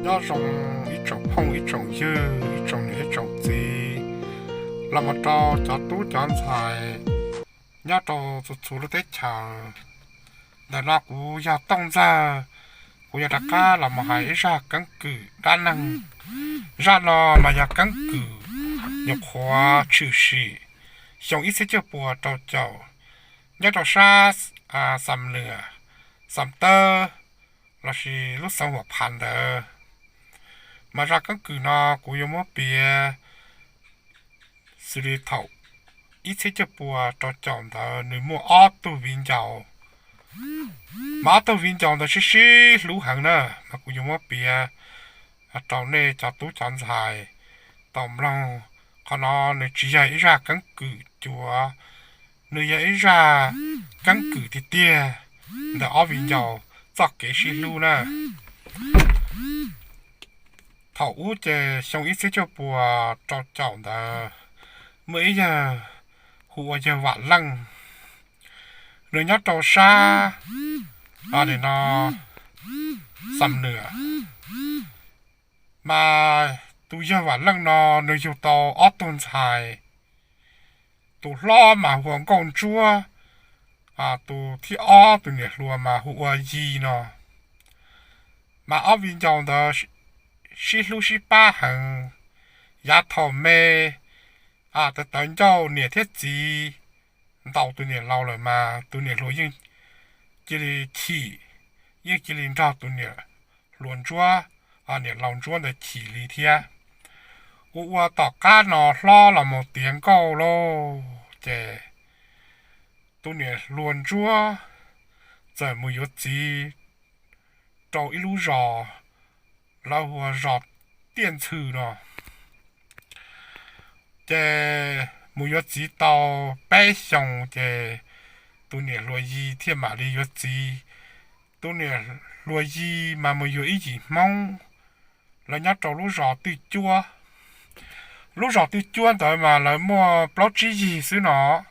Nyob zoo ib tsoom phooj ib tsoom ywg, ib tsoom niam ib tsoom txiv, los mus rau cov tub cov ntxhais nyob rau txhua txhua lub teb chaws. Ntawm no kuv yog Tooj Ntxawg, kuv yuav rov qab los mus hais ib zaj keeb kwm dab neeg. Zaj no mas yog keeb kwm nyuam qhuav tshwm sim xyoo ib txhiab cuaj puas rau caum nyob rau sab Xam Nwm, Xam Tawb, lossis lub xeev Huam Phav ntawd. Mas zaj keeb kwm no kuv yuav muab piav xws li thaum ib txhiab cuaj puas rau caum ntawd nws muaj ob tug viv ncaus. Mas ob tug viv ncaus ntawd sib sib hlub heev na, mas kuv yuav muab piav rau nej cov tub cov ntxhais tau mloog. Qhov no nws tsis yog ib zaj keeb kwm cuav, nws yog ib zaj keeb kwm tiag tiag ntawm ob viv ncaus txoj kev sib hlub na. Thaum ub ces xyoo ib txhiab cuaj puas rau caum ntawd, muaj ib yawg hu ua yawg Vam Leej, nws nyob rau sab, a, no, Xam Nwm. Mas tus yawg Vam Leej no nws yug tau ob tug ntxhais. Tus hlob mas hu ua Nkauj Ntsuab, tus thib ob tus niam hluas mas hu ua Yi no. Mas ob viv ncaus ntawd sib hlub sib pab heev. Yav thaum me, tawv tawv ncauj niam thiab txiv ntaus tus niam laus lawm mas tus niam hluas yeej cia li chim, yeej cia li nrog tus niam hluas ntsuab, niam laus ntsuab ntawd chim li thiab. Ua ua tom qab no hlob los mus tiav nkauj lauj, ces tus niam hluas ntsuab txawm mus yuav txiv rau ib lub zos lawv hu ua zos Tiaj Ntxhw no. Ces mus yuav txiv tau peb xyoos ces tus niam hluas Yi thiaj mam li yuav txiv. Tus niam hluas Yi mas mus yuav ib yim Hmoob, lawv nyob rau lub zos Twj Cuab. Lub zos Twj Cuab ntawd mas lawv muaj plaub tsib yig xwb no.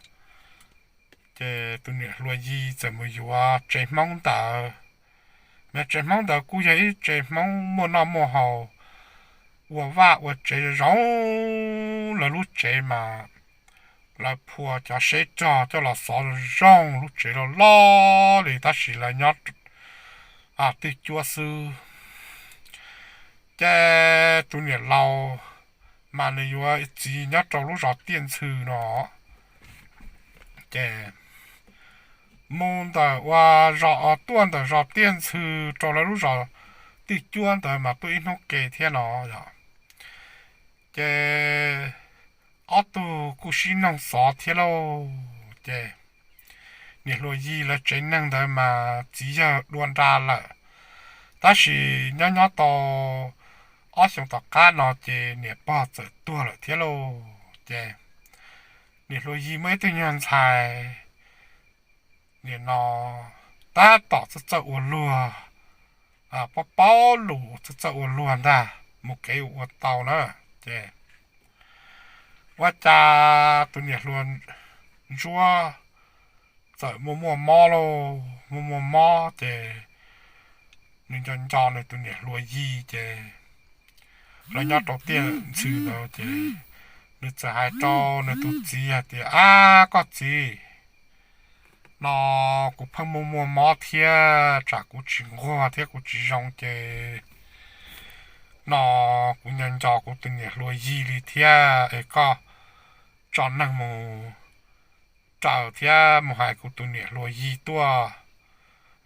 Ces tus niam hluas Yi txawm mus yuav tsev Hmoob ntawd. Mas tsev Hmoob ntawd kuj yog ib tsev Hmoob muaj noj muaj haus, ua vaj ua tsev zoo zoo. Lawv lub tsev mas lawv phua cov seb rog coj los xov zoo zoo, lub tsev loj loj li, tab sis lawv nyob Twj Cuab xwb. Ces tus niam laus mas nws yuav txiv nyob rau lub zos Tiaj Ntxhw no. Ces mus ntawm ua zos, tuaj ntawm zos Tiaj Ntxhw rau lawv lub zos Twj Cuab ntawd mas tuaj ib hnub ke thiab no yom. Ces ob tug kuj sib noog xov thiab lauj. Ces niam hluas Yi lawv tsev neeg ntawd mas txiv yawg dua nra lawm, tab sis nyob nyob tau ob xyoos tom qab no ces niam pog txawm tuag lawm thiab lauj. Ces niam hluas Yi muaj ib tug nyuag ntxhais, nim no tab tom txawj txawj ua luag, paub paub lus txawj txawj ua luag ntag, mus kev ua ua tau na. Ces ua cas tus niam hluas ntsuab txawm muaj muaj mob lauj, muaj muaj mob ces nws nco nco nws tus niam hluas Yi ces lawv nyob rau Tiaj Ntxhw ntawd ces nws txawm hais rau nws tus txiv hais tias, Ab, koj txiv, no kuv pheej muaj muaj mob thiab tsam kuv tsis nquag thiab kuv tsis zoo ces no kuv nco nco kuv tus niam hluas Yi li thiab es koj tso neeg mus raws thiab mus hais kuv tus niam hluas Yi tuaj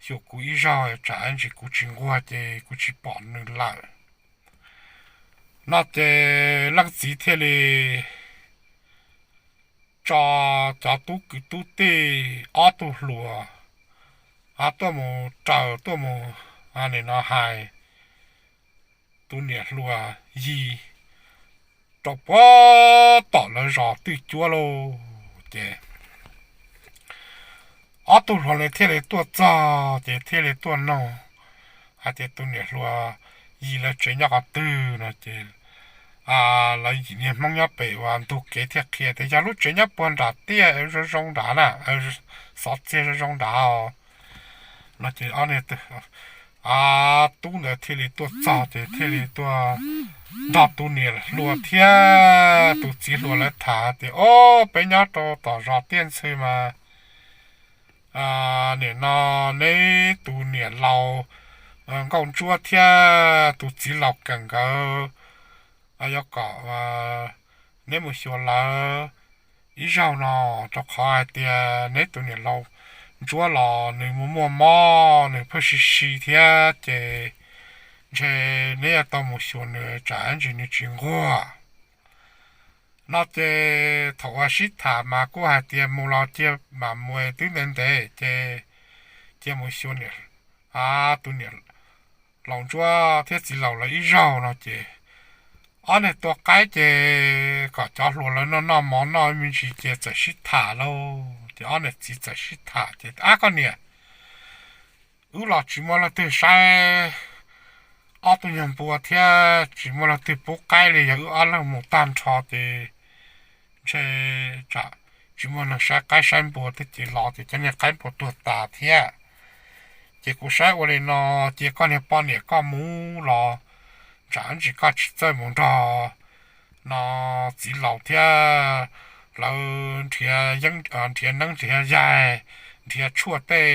xyuas kuv ib zaug, tsam ntsis kuv tsis nquag ces kuv tsis pom nws lawm. No ces leej txiv thiaj li tso cov tub kwv tub tij ob tug hluas tuaj mus raws tuaj mus, nim no hais tus niam hluas Yi rau puag tom lawv zos Twj Cuab lauj. Ces ob tug hluas li thiaj li tuaj txog ces thiaj li tuaj noog hais tias tus niam hluas Yi lawv tsev nyob qhov twg no ces lawv yim niag Hmoob nyob pem uas ntug kev thiaj qhia tias yog lub tsev nyob puag nram tiaj zoo zoo nrad na, xov txiag zoo zoo nrad os. No ces ob niag tub ntawd thiaj li tuaj txog ces thiaj li tuaj nrog tus niam hluas thiab tus txiv hluas lawv tham tias, Ob, peb nyob rau tom zos Tiaj Ntxhw mas nim no neb tus niam laus Nkauj Ntsuab thiab tus txiv laus Keem nkawd yuav kom neb mus xyuas lawv ib zaug no, rau qhov hais tias neb tus niam laus Ntsuab los nws muaj muaj mob, nws pheej si si thiab ces ntshe neb yuav tau mus xyuas nws tsam ntsis nws tsis nquag no. Ces thaum uas sib tham mas kuj hais tias mus los cia mam mus twb ntev ntev ces cia mus xyuas tus niam laus Ntsuab thiab txiv laus lawv ib zaug no ces ob niag tua qaib ces kom cov hluas lawv noj noj mov noj me ntsis ces txawm sib tham lauj. Ces ob niam txiv txawm sib tham ces, Ab koj niam, wb los tsis muaj leej twg saib ob tug nyuag npua thiab tsis muaj leej twg pub qaib li, yog wb ob leeg mus tag nrho ces ntshe tsis muaj neeg saib qaib saib npua thiab ces los ces cov niag qaib npua tuag tas thiab. Ces kuv saib ua li no, cia koj niag poj niam koj mus los tsam ntsis koj tsis txawj mus nrog no txiv laus thiab lawv nrhiav neeb nrhiav yaig, nrhiav tshuaj tej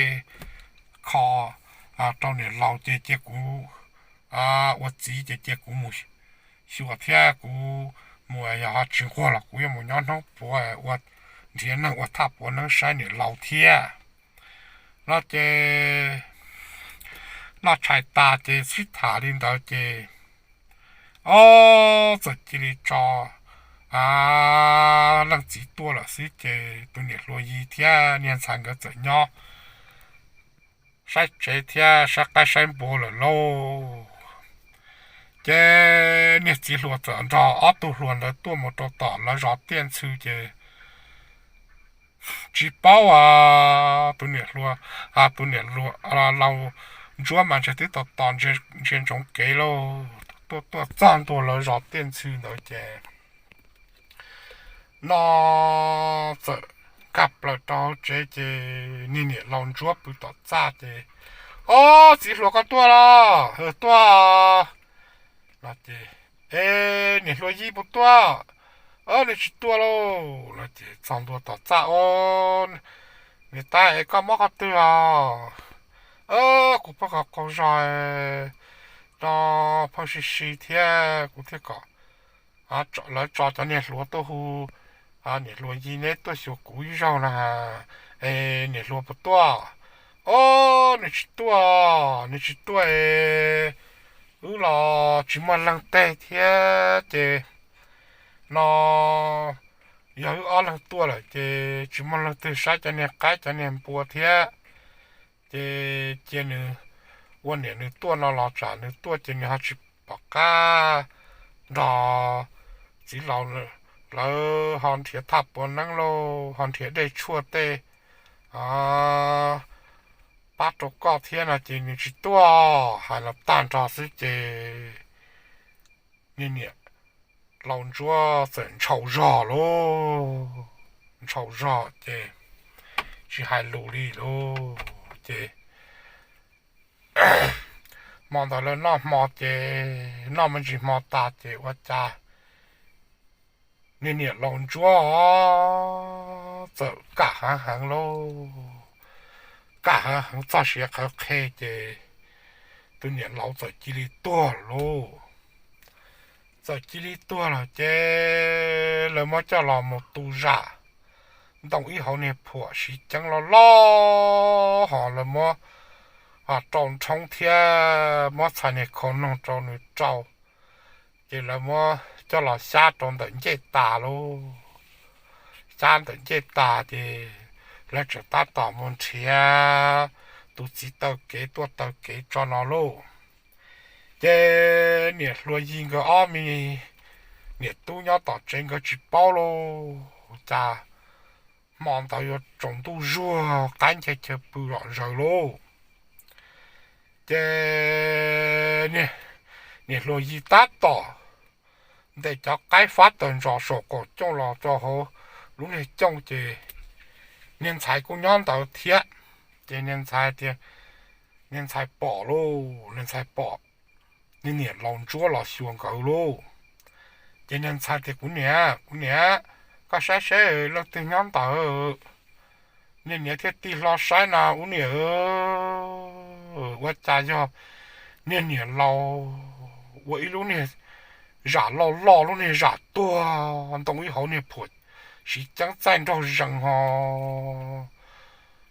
kho rau niam laus ces cia kuv ua txiv ces cia kuv mus xyuas thiab kuv mus, yog ho tsis nquag los kuv yuav mus nyob hnub puav ua nrhiav neeg ua thaj puav neeb saib niam laus thiab no ces noj tshais tas ces sib tham li ntawd ces ob txawm cia li tso leej txiv tuaj lawm xwb ces tus niam hluas Yi thiab niag ntxhais nkawd txawm nyob saib tsev thiab saib qaib saib npua lawm lauj. Ces niag txiv hluas txawm nrog ob tug hluas ntawd tuaj mus rau tom lawv zos Tiaj Ntxhw ces tsis paub tus niam hluas, tus niam laus Ntsuab mas ntshe twb tos tos ntsia ntsoov kev lauj, tuaj tuaj txog ntua lawv zos Tiaj Ntxhw ntawd ces no txawm nkag plaws rau hauv tsev ces niag niam laus Ntsuab pw tom txaj ces, Ob, txiv hluas koj tuaj los? Tuaj no ces, E, niam hluas Yi puas tuaj? Nws tsis tuaj lauj no ces txog ntua tom txaj, Niam tais, koj mob qhov twg os? Kuv pheej qaug qaug zog no, pheej si si thiab kuv thiaj kom lawv tso cov niag hluas tuaj hu niam hluas Yi neb tuaj xyuas kuv ib zaug na. E, niam hluas puas tuaj? Ob, nws tsis tuaj, nws tsis tuaj es wb los tsis muaj leej twg thiab ces no yog wb ob leeg tuaj lawm ces tsis muaj leej twg saib cov niag qaib cov niag npua thiab ces cia nws ua niam nws tuaj no los tsam nws tuaj ces nws ho tsis pom qab nrog txiv laus lawv ho nrhiav thaj puav neeb lauj, ho nrhiav dej tshuaj tej pab rau koj thiab no ces nws tsis tuaj. Hais los tag nrho xwb ces niag niam laus Ntsuab txawm ntshaus zog lauj, ntshaus zog ces tsis hais lus li lauj ces hmo ntawd lawv noj hmo ces noj me ntsis hmo tas ces ua cas niag niam laus Ntsuab txawm kam heev heev lauj, kam heev heev txog siav qhawv qhe ces tus niam laus txawm cia li tuag lauj. Txawm cia li tuag lawm ces lawv muab coj los mus tu zam ntoo ib hauv niag phuam siv ceeb loj loj, ho lawv muab rau nrhoob thiab muab txhais niag khau noog rau nws rau. Ces lawv muab coj los xyab rau ntawm ncej tas lauj. Xyab ntawm ncej tas ces lawv tseem tab tom mus nrhiav tus txiv taw kev tuaj taw kev tso no lauj. Ces niam hluas Yi nkawd ob me niam tub nyob tom tsev nkawd tsis paub lauj, cas hmo ntawd yuav tsaus ntuj zuag qaib ncha chaw pw zom zaws lauj. Ces niam hluas Yi tab tom ntes cov qaib fab taws ntsos saum qaum cooj los rau hauv lub niag cooj ces niag ntxhais kuj nyob ntawd thiab. Ces niag ntxhais tias, Niag ntxhais pom lauj, niag ntxhais pom niag niam laus ntsuab los xyuas nkawd lauj. Ces niag ntxhais tias, Kuv niam, kuv niam, koj saib seb leej twg nyob ntawd. Niag niam thiaj tig hlo saib na, ub niam, ua cas yog niag niam laus ua ib lub niag zam loj loj, lub niag zam tuag ntoo ib hauv niag phuam siv ceeb txaij nraug zees ho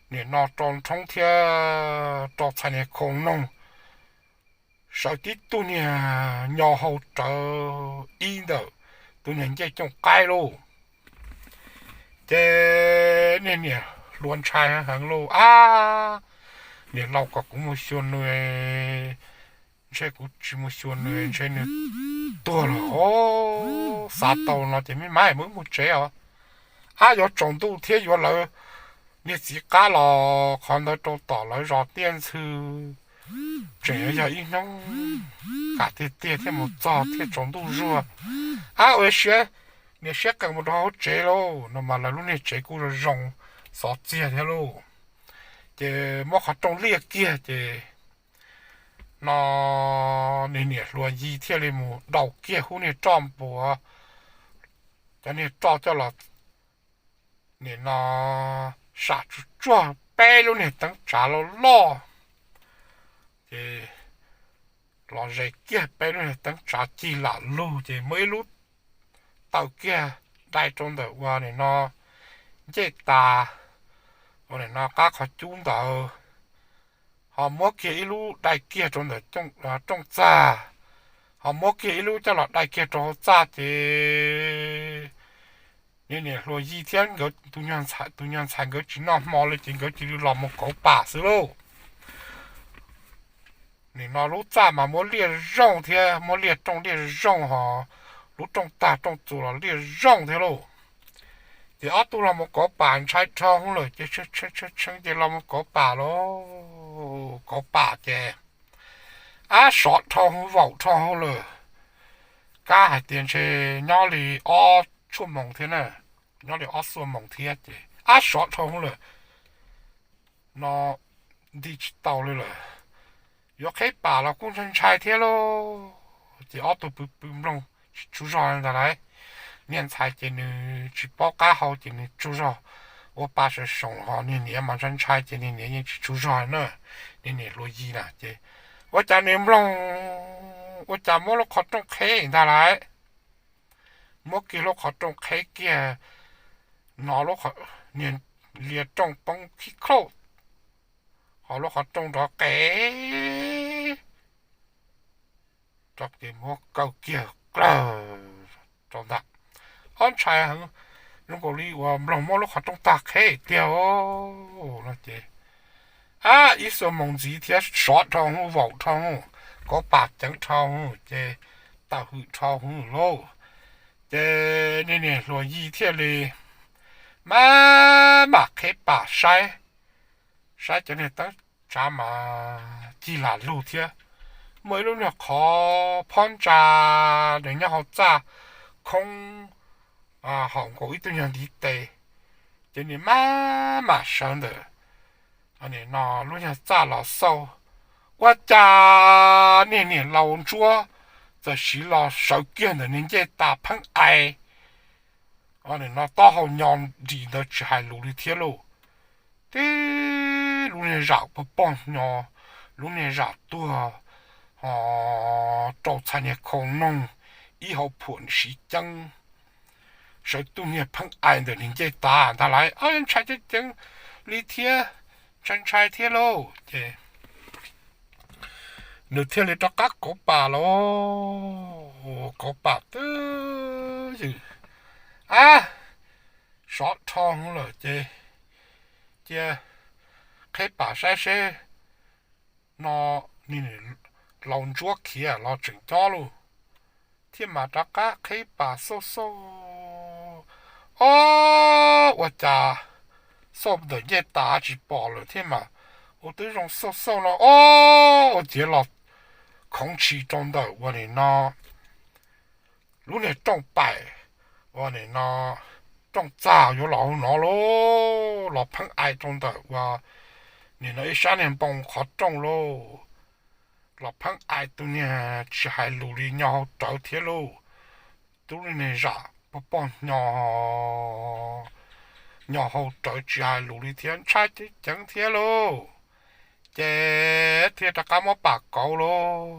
nim no rau nrhoob thiab rau txhais niag khau noog, sawv tib tug niag nyo hau rawv ib ntawm tus niag ncej cooj qaib lauj. Ces niag niam hluas ntshai heev lauj, Ab, niam laus kom kuv mus xyuas nws, ntshe kuv tsis mus xyuas nws ntshe nws tuag lawm os. Xav tau no ces me mas mus wb mus tsev os. Ab, yuav tsaus ntuj thiab yuav lawv niag txiv qab los qhov ntawd rau tom lawv zos tiaj ntxhw, tseem yog ib hnub kam tiag tiag thiaj mus txog thiaj tsaus ntuj zuag. Ab, ua siab, niam siab qees mus rau hauv tsev lauj. No mas lawv lub niag tsev kuj zoo zoo xov txiag thiab lauj. Ces muab qhov rooj liaj kiag ces no niag niam hluas Yi thiaj li mus daus kiag hub niag roj npuav cov niag roj coj los nim no sam tsuag tsuag peb lub niag teeb tsav loj loj. Ces los zes kiag peb lub niag teeb tsav cig lam lug ces muab ib lub taw kiag dai rau ntawm ua nim no ncej tas, ua nim no qab qhov cub ntawd, ho muab kiag ib lub dai kiag rau ntawm rooj txag, ho muab kiag ib lub coj los dai kiag rau hauv txaj ces niag niam hluas Yi thiab nkawd tus nyuag ntxhais nkawd tsis noj hmo li ces nkawd cia li los mus kauv pam xwb lauj. Nim no lub txaj mas muab liaj zoo thiab, muab liaj rooj liaj zoo ho lub rooj tag rooj txus los liaj zoo thiab lauj. Ces ob tug los mus kauv pam ntshai dhau hwv lawm ces tshee tshee ces los mus kauv pam lauj. Kauv pam ces ab sov dhau hwv vaum dhau hwv lawm. Kab hais tias ntshe nyob li ob xuab moos thiab na, nyob li ob xuab moos thiab ces ab sov dhau hwv lawm no nti tsis tau li lawm. Yuav qheb pam los kuj ntshai ntshai thiab lauj. Ces ob tug pw pw mloog tsis tsaug zog ntag lauj. Niag ntxhais ces nws tsis paub qab hau ces nws tsaug zog ua pa sawv soos ho niag niam mas ntshai ntshai ces niag niam yeej tsis tsaug zog na. Niag niam hluas Yi na ces ua cas nws mloog ua cas muab lub qhov rooj qheb ntag lauj. Muab kiag lub qhov rooj qheb kiag no lub niag liaj rooj poob khib khauj, ho lub qhov rooj nrov qev rau ces muab kaw kiag dlawg rau ntag. Ob ntshai heev, zoo nkaus li uas nploog muab lub qhov rooj tag qheb tiag no ces ab ib xuab moos ntxiv thiab sov dhau hwv vaum dhau hwv, kauv pam ceev dhau hwv ces tawm hwm dhau hwv lauj. Ces niag niam hluas Yi thiaj li maj mam qheb pam saib, saib cov niag teeb tsav mas cig lam lug thiab, muaj ib lub nyuag qhov phob ntsa nws nyob hauv txaj khoob, haum nkaus ib tug nyuag ntiv tes, ces nws maj mam sawv ntawm no lub nyuag txaj los xauj, ua cas niag niam laus ntsuab txawm siv los sawv kiag ntawm niag ncej tas pheeb ais no taub hau nyo nrim ntawd tsis hais lus li thiab lauj. Tib lub niag zam pog pog nyo, lub niag zam tuag, ho rau txhais niag khau noog, ib hauv phuam siv ceeb, sawv tug niag pheeb ais ntawm niag ncej tas ntag lauj. Ntshai ceeb ceeb li thiab, ntshai ntshai thiab lauj ces nws thiaj li rov qab kauv pam lauj. Kauv pam twb ywm, ab, sov dhau hwv lawm ces cia qheb pam saib seb no niag niam laus ntsuab khiav los tseem nyob lauj. Thiaj mam rov qab qheb pam xauj xauj, ob, ua cas xauj ntawm ncej tas tsis pom lawm thiab mas ua twb zoo xauj xauj no ob, ua ciav los khoov tshis rau ntawm ua nim no lub niag rooj paim, ua nim no rooj txag yuav los hauv no lauj, los pheeb ais rau ntawm ua nim no ib sab niag npoo qhov rooj lauj, los pheej ais tus niag tsis hais lus li nyo hau rawv thiab lauj. Tub niag zam pog pog nyo, nyo hau rawv tsis hais lus li thiab ntshai ceev ceev thiab lauj. Ces thiaj rov qab muab pam kauv lauj.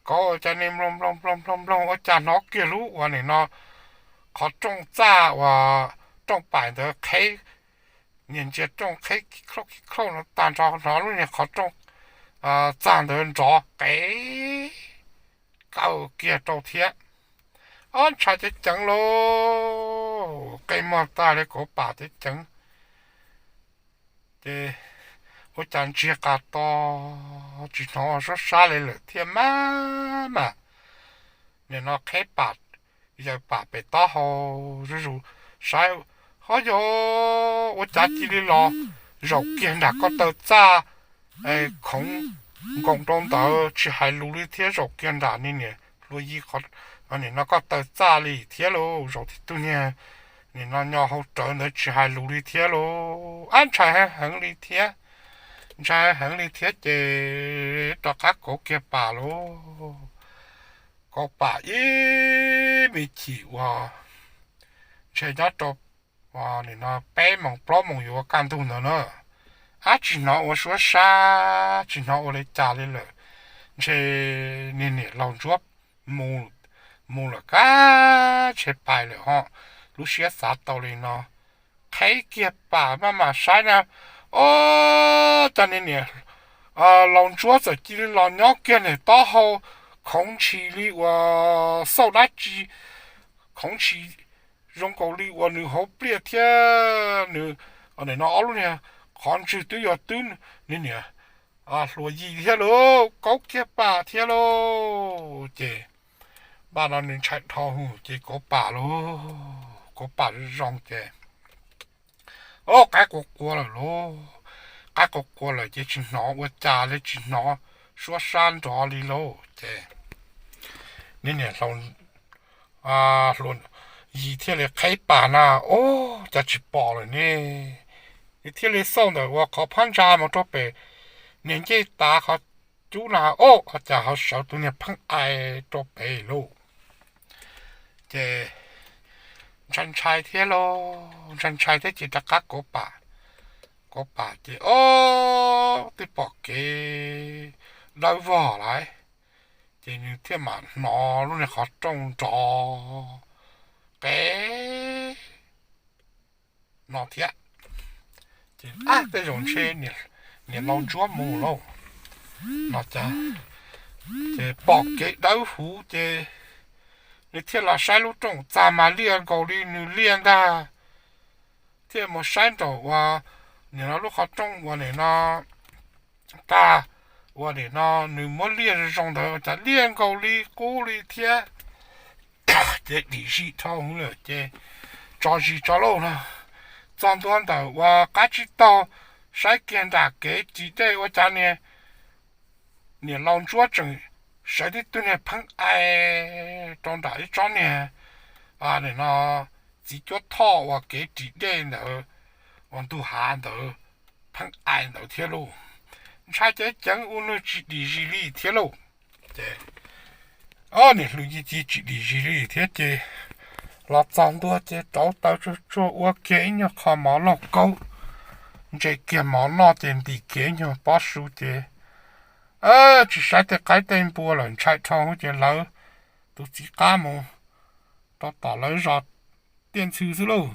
Kauv ua cas ne, nploog nploog nploog nploog nploog ua cas hnov kiag lub uas nim no qhov rooj txaj uas rooj pam ntawd qheb, niag ntsia rooj qheb khib khlauj khib khlauj no tag nrho hnov lub niag qhov rooj txaj ntawd nrov qev kaw kiag rau thiab. Ob ntshai ceev ceev lauj, qe muag tag li kauv pam ceev ceev. Ces ua cas ntsiag qas to, tsis hnov ua suab sab li lawm thiab mas mas. Nim no qheb pam, yaws pam pem taub hau zuj zus, saib, ho yog ua cas cia li los zaum kiag nram ko taw txaj khoov nkoos rau ntawd tsis hais lus li thiab, zaum kiag nram niag niam hluas Yis nim no ko taw txaj li thiab lauj, zaum tib tug niag nim no nyo hau rawv ntawd tsis hais lus li thiab lauj. Ab ntshai heev heev li thiab, ntshai heev li thiab ces rov qab kauv kiag pam lauj. Kauv pam ib me chim uas ntshe nyob rau nim no peb moos plaub moos yuav kaj ntug ntawd na, ab tsis hnov ua suab sab tsis hnov ua li cas li lawm. Ntshe niag niam laus ntsuab mus lawm kab ntshe pais lawm ho, lub siab xav tau li no. Qheb kiag pam maj mam saib na, o, cas niag niam laus ntsuab txawm cia li los nyob kiag niag taub hau khoov ntshis li uas xauj dab tsi, khoov ntshis zoo nkaus li uas nws hauv pliaj thiab nws nim no ob lub niag qhov ntswg twb yog twb niag niam hluas Yis thiab lauj, kauv kiag pam thiab lauj. Ces npaj no nws ntshai dhau hwv ces kauv pam lauj, kauv pam zoo ces, o, qaib qua qua lawm lauj, qaib qua qua lawm ces tsis hnov ua cas li tsis hnov suab sab nrov li lauj. Ces niag niam hluas Yis thiaj li qheb pam na, o, cas tsis pom lawm ne. Nws thiaj li xauj ntawm uas qhov phab ntsa mus rau pem niag ncej tav qhov cub na, o, cas ho sawv tus niag pheej ais rau pem lauj. Ces ntshai ntshai thiab lauj, ntshai ntshai thiab ces rov qab kauv pam, kauv pam ces o, twb pom kev dawb vog lawm. Ces nws thiaj mam hnov lub niag qhov rooj nrov qev no thiab. Ces, a, tej zaum ntshe niam laus ntsuab mus lauj no ces, ces pom kev dawb huv ces nws thiaj los saib lub rooj txag mas liaj nkaus li nws liaj ntag. Thiaj mus saib nraum uas nim no lub qhov rooj uas nim no tag, uas nim no nws muab liaj zoo zoo ntawd cas liaj nkaus li qub li thiab. Ces dim zis dhau hwv lawm ces tso zis tso lauj no. Txog ntua ntawm uas qab tsib taug, saib kiag nram kev ris dej ua cas niag niam laus ntsuab tseem sawv tib tug niag pheej ais rau nram ib tsob niag, nim no txiv cuab thoj uas kev ris dej ntawd, uas ntug hav ntawd pheej ais ntawd thiab lauj. Ntshai ceev ceev ua nws tsis dim zis li thiab lauj. Ces ob niam hluas Yis tsis dim zis li thiab ces los txog ntua ces rauv taws tsuag tsuag ua kiag ib nyuag qho mov lauj kaub, ntse kiag mov noj ces ntim kiag ib nyuag pob su ces tsis saib tej qaib tej npua lawm ntshai dhau ces lawv tus txiv qab mus rau tom lawv zos tiaj ntxhw xwb lauj.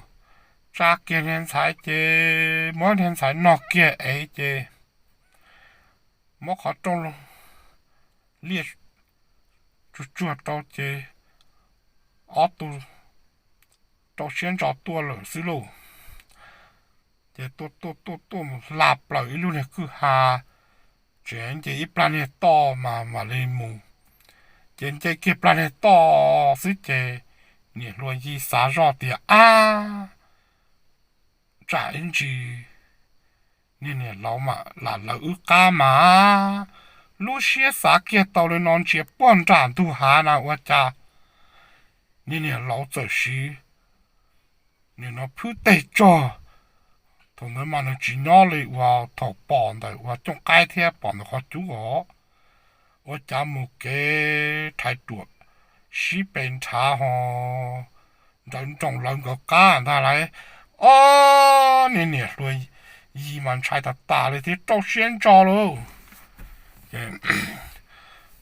Tsa kiag niag ntxhais ces muab niag ntxhais nog kiag ev ces muab qhov rooj liaj tsuag tsuag rau ces ob tug rau siab ntso tuaj lawm xwb lauj. Ces tuaj tuaj tuaj tuaj mus hla plaws ib lub niag kwj ha, tseem nce ib plag niag toj mas mam li mus. Ces nce kiag plag niag toj xwb ces niam hluas Yis xav zoj tias, ab, tsam ib ntsis niag niam laus mam lam lawv wb qab mas. Lub siab xav kiag tau li no ntsia puag nram ntug hav na ua cas niag niam laus txawm siv nim no phwb teg tsog Thaum ntawd mas nws tsis nyob li uas thaum pom ntawm uas cooj qaib thiab pom ntawm qhov cub os. Ua cas mus kev rhais ruam sib pes nrhav ho nrawv nroos lawv nkawd qab ntag lauj. Ob niag niam hluas yig mas ntshai tas tas li thiab rau siab ntso lauj.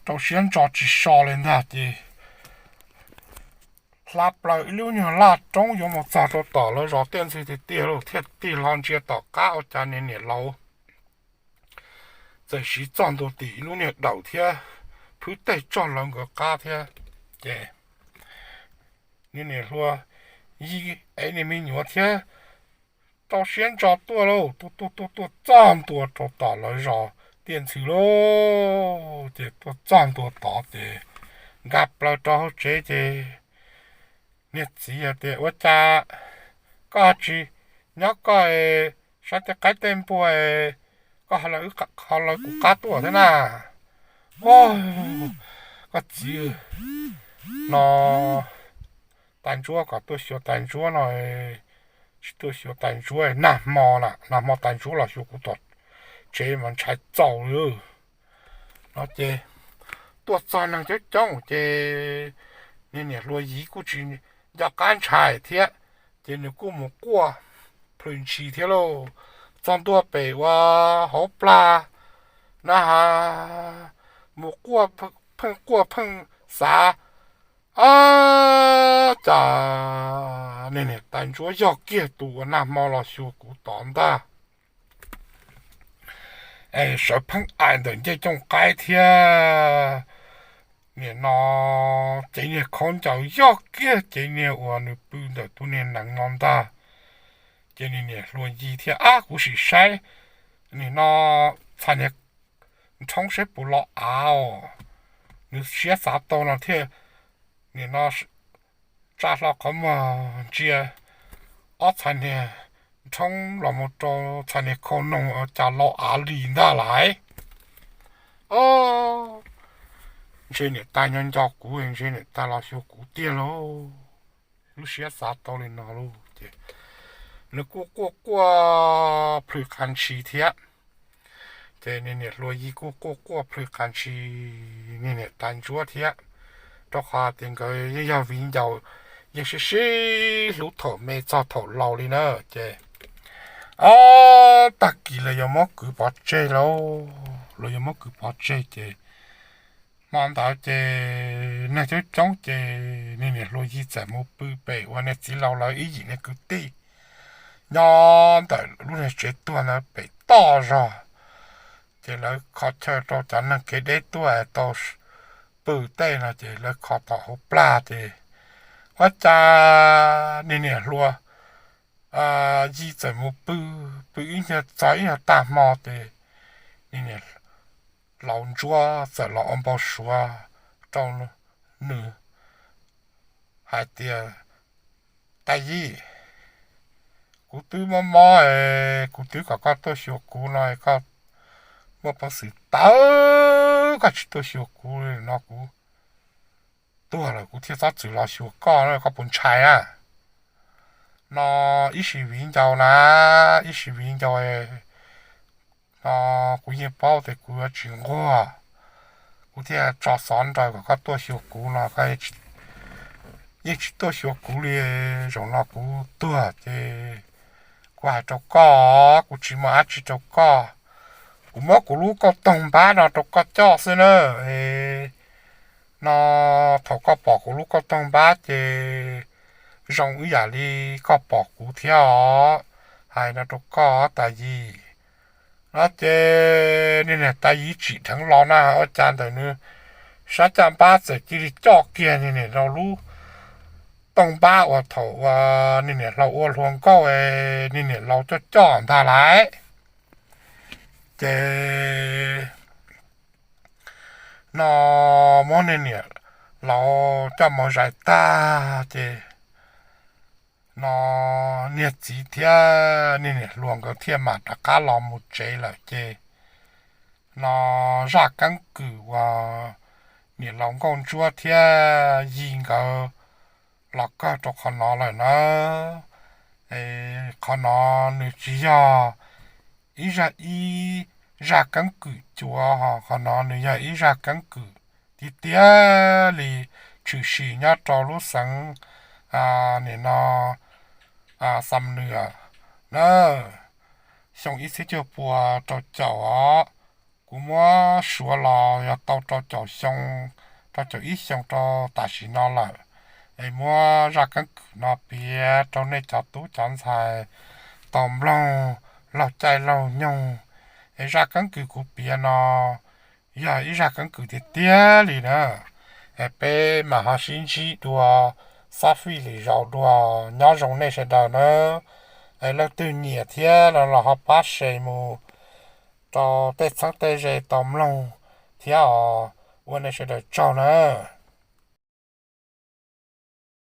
Rau siab ntso tsis so li ntag ces hla plaws ib lub nyuag laj roob yuav mus txog rau tom lawv zos tiaj ntxhw tiag tiag lauj, thiaj tig hlo ntsia tom qab ua cas niag niam laus txawm siv txoj ntua tim ib lub niag daum thiab phwb teg txog lawv nkawd qab thiab. Ces niag niam hluas yig ev niag me nyuam thiab rau siab ntso tuaj lauj, tuaj tuaj tuaj tuaj txog ntua rau tom lawv zos tiaj ntxhw lauj. Ces tuaj txog ntua tod ces nkag plaws rau hauv tsev ces niag txiv tias, Ua cas koj tsis nyob koj, saib tej qaib tej npua, koj ho lawv kuv qab tuaj thiab na? Koj txiv no tais ntsuab kom tuaj xyuas tais ntsuab no, tsis tuaj xyuas tais ntsuab nag hmo na, nag hmo tais ntsuab los xyuas kuv tom tsev mas ntshai txaus li. No ces tuaj txog neeg coob coob ces niag niam hluas yig kuj tsis nco qab ntshai thiab, ces nws kuj mus quaj plhws ntshis thiab lauj. Txog ntua pem ua hauv plag na has, mus quaj pheej quaj pheej xav, Ab, cas niag niam tais ntsuab yog kiag tus uas nag hmo los xyuas kuv tod ntag. Es sawv pheej aim ntawm ncej cooj qaib thiab. Nim no cev niag khaub ncaws yog kiag cev niag uas nws pw ntawm tus niag neev no ntag. Ces niag niam hluas yig thiab, Ab, kuv sim saib nim no txhais niag nrhoob saib puas los av os. Nws siab xav tau no thiaj nim no tsa hlo qhov muag ntsia ob txhais niag nrhoob los mus rau txhais niag khau noog cas los av li ntag lauj. Ntshe niam tais nyob nco kuv, ntshe niam tais los xyuas kuv tiag lauj. Lub siab xav tau li no lauj ces nws kuj quaj quaj plhws qas ntshis thiab. Ces niag niam hluas yig kuj quaj quaj plhws qas ntshis niag niam tais ntsuab thiab, rau qhov tias nkawd yeej yog viv ncaus, yeej sib sib hlub thaum me txog thaum laus li na. Ces ob tag kis lawv yuav muab kwv pov tseg lauj, lawv yuav muab kwv pov tseg ces hmo ntawd ces neeg coob coob ces niag niam hluas yig txawm mus pw pem uas niag txiv laus lawv ib yim niag kwv tij nyob ntawm lub niag tsev tuag ntawd pem toj zog. Ces lawv kho chaw rau cov neeg kev deb tuaj tau pw tej no ces lawv kho tom hauv plag ces ua cas niag niam hluas yig txawm mus pw, pw ib nyuag txog ib nyuag tag hmo ces niag niam laus ntsuab txawm los ua npau suav rau nws hais tias, Tais yig, kuv twb mob mob es kuv twb kom koj tuaj xyuas kuv no, koj muaj peev xwm tawv koj tsis tuaj xyuas kuv no kuv tuag lawm kuv thiaj txhob txwm los xyuas koj no, koj puas ntshai na? No ib sim viv ncaus na, ib sim viv ncaus no kuv yeej paub tias kuv yuav tsis nquag, kuv thiaj tso xov nraws kom koj tuaj xyuas kuv no, koj yeej tsis tuaj xyuas kuv li. Zaum no kuv tuag ces kuv hais rau koj, kuv tsis muaj dab tsi rau koj. Kuv muab kuv lub kauj toog npab no rau koj coj xwb na. No thaum koj pom kuv lub kauj toog npab ces zoo ib yam li koj pom kuv thiab os. Hais no rau koj tais yig. No ces niag niam tais yig tsim dheev los na, ua cas ntawm nws sab caj npab txawm cia li coj kiag niag niam laus lub toog npab uas thaum uas niag niam laus ua hluas nkauj, niag niam laus coj coj ntag lauj. Ces no muab niag niam laus coj mus zais tag ces no niag txiv thiab niag niam hluas nkawd thiaj mam rov qab los mus tsev lawm ces no zaj keeb kwm uas niam laus nkauj ntsuab thiab yig nkawd los kawg rau qhov no lawm na. Qhov no nws tsis yog ib zaj, ib zaj keeb kwm cuav, qhov no nws yog ib zaj keeb kwm tiag tiag li, tshwm sim nyob rau lub xeev, nim no, Xam Nws na, xyoo ib txhiab cuaj pua rau caum os. Kuv muab suav los yog tau rau caum xyoo, rau caum ib xyoo rau tam sim no lawm. Es muab zaj keeb kwm no piav rau nej cov tub cov ntxhais tau mloog laug caij laug nyoog. Es zaj keeb kwm kuv piav no yog ib zaj keeb kwm tiag tiag li na. Es peb mam ho sib ntsib dua, xob fij lwm zaus dua, nyob zoo nej sawv daws na. Es leej twg nyiam thiab no los ho pab share mus rau tej txheeb tej ze tau mloog thiab os. Ua nej sawv daws tsaug na.